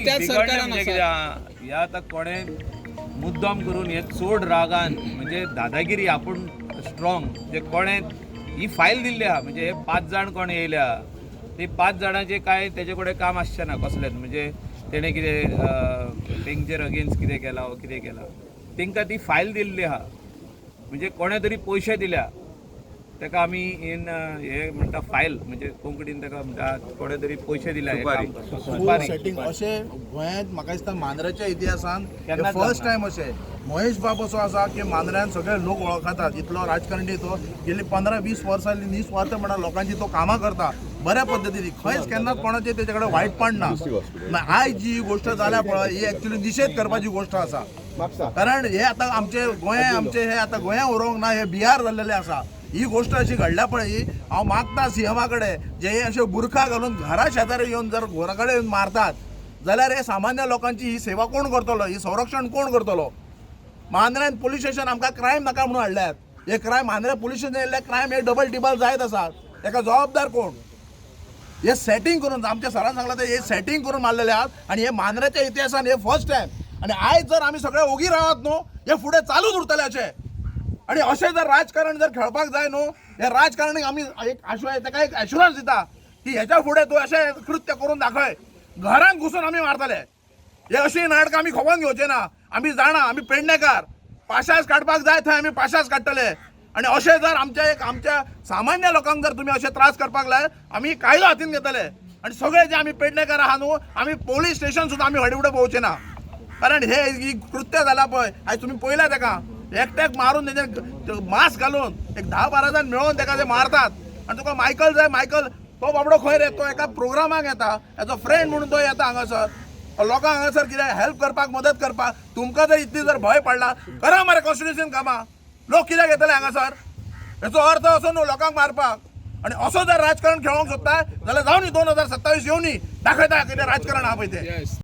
त्याच बिगडलें सरकारान म्हणजे आसात. कितें आहा, ह्या आतां कोणें मुद्दम करून हे चड रागान म्हणजे दादागिरी आपूण स्ट्रॉंग, म्हणजे कोणें ही फायल दिल्ली आहा, म्हणजे हे 5 जाण कोण येयल्या ते 5 जाणांचे कांय तेजे कडेन काम आसचें ना कसलेंच, म्हणजे तेणें कितें तेंचेर अगेन्स्ट कितें केलां वो कितें केलां, तेंकां ती फायल दिल्ली आहा, म्हणजे कोणें तरी पयशे दिल्या तेका आमी इन हे म्हणटा फायल, म्हणजे कोंकणीन तेका म्हणटा कोणें तरी पयशे दिल्या हे काम करपाक. सुपारी. सेटिंग अशें गोंयांत म्हाका दिसता मांद्र्याच्या इतिहासान केन्नाच फर्स्ट जावना. टायम अशें महेश बाब असो आसा की मांद्र्यान सगळे लोक वळखतात, इतलो राजकारणी तो गेली 15-20 वर्सां निस्वार्थपणान लोकांची तो कामां करता बऱ्या पद्दतीन, खंयच केन्नाच कोणाचें तेजे कडेन वायटपण ना. आयज जी ही गोश्ट जाल्या पळय ही एक्चुली निशेध करपाची गोश्ट आसा, कारण हे आतां आमचे गोंय आमचे हे आतां गोंया उरोंक ना, हे बिहार जाल्लेले आसा. ही गोश्ट अशी घडल्या पळय ही हांव मागता सीएमा कडेन जे हे अशे बुरखा घालून घरा शेजारी येवन जर घरा कडेन येवन मारतात जाल्यार हे सामान्य लोकांची ही सेवा कोण करतलो, ही संरक्षण कोण करतलो? मांद्र्यान पोलीस स्टेशन आमकां क्रायम नाका म्हणून हाडल्यात, हे क्रायम मांद्र्या पोलीस स्टेशन येयल्ले क्रायम हे डबल टिबल जायत आसात, तेका जबाबदार कोण? हे सेटिंग करून आमच्या सरान सांगलां ते हे सेटिंग करून मारलेले आहात आनी हे मांद्र्याच्या इतिहासान हे फर्स्ट टायम. आनी आयज जर आमी सगळे ओगी रावत न्हू हे फुडें चालूच उरतले अशें, आनी अशें जर राजकारण जर खेळपाक जाय न्हू हे राजकारणी आमी एक तेका एक एश्युरन्स दिता की हेच्या फुडें तूं अशें कृत्य करून दाखय, घरान घुसून आमी मारतले. हे अशी नाटकां आमी खपोवन घेवचे ना. आमी जाणा आमी पेडणेकार, पाशास काडपाक जाय थंय आमी पाशास काडटले. आनी अशें जर आमच्या एक आमच्या सामान्य लोकांक जर तुमी अशे त्रास करपाक लाय आमी कायदो हातीन घेतले. आनी सगळे जे आमी पेडणेकार आहा न्हू आमी पोलीस स्टेशन सुद्दां आमी व्हडे फुडें पळोवचे ना, कारण हे ही कृत्य जाला पळय आयज तुमी पळयला तेका एकट्याक मारून तेजेर मास्क घालून एक 10-12 जाण मेळोन तेका ते मारतात. आनी तुका मायकल जाय, मायकल तो बाबडो खंय रे, तो एका प्रोग्रामाक येता एज अ फ्रेंड म्हणून तो येता हांगासर लोकांक हांगासर कितें हेल्प करपाक मदत करपाक. तुमकां जर इतली जर भंय पडला करा मरे कॉन्स्टिट्युशन कामां, लोक कित्याक येतले हांगासर? हेचो अर्थ असो न्हू लोकांक मारपाक. आनी असो जर राजकारण खेळोंक सोदता जाल्यार जावनी 2027 येवनी दाखयता कितें राजकारण आहा पळय तें. Yes.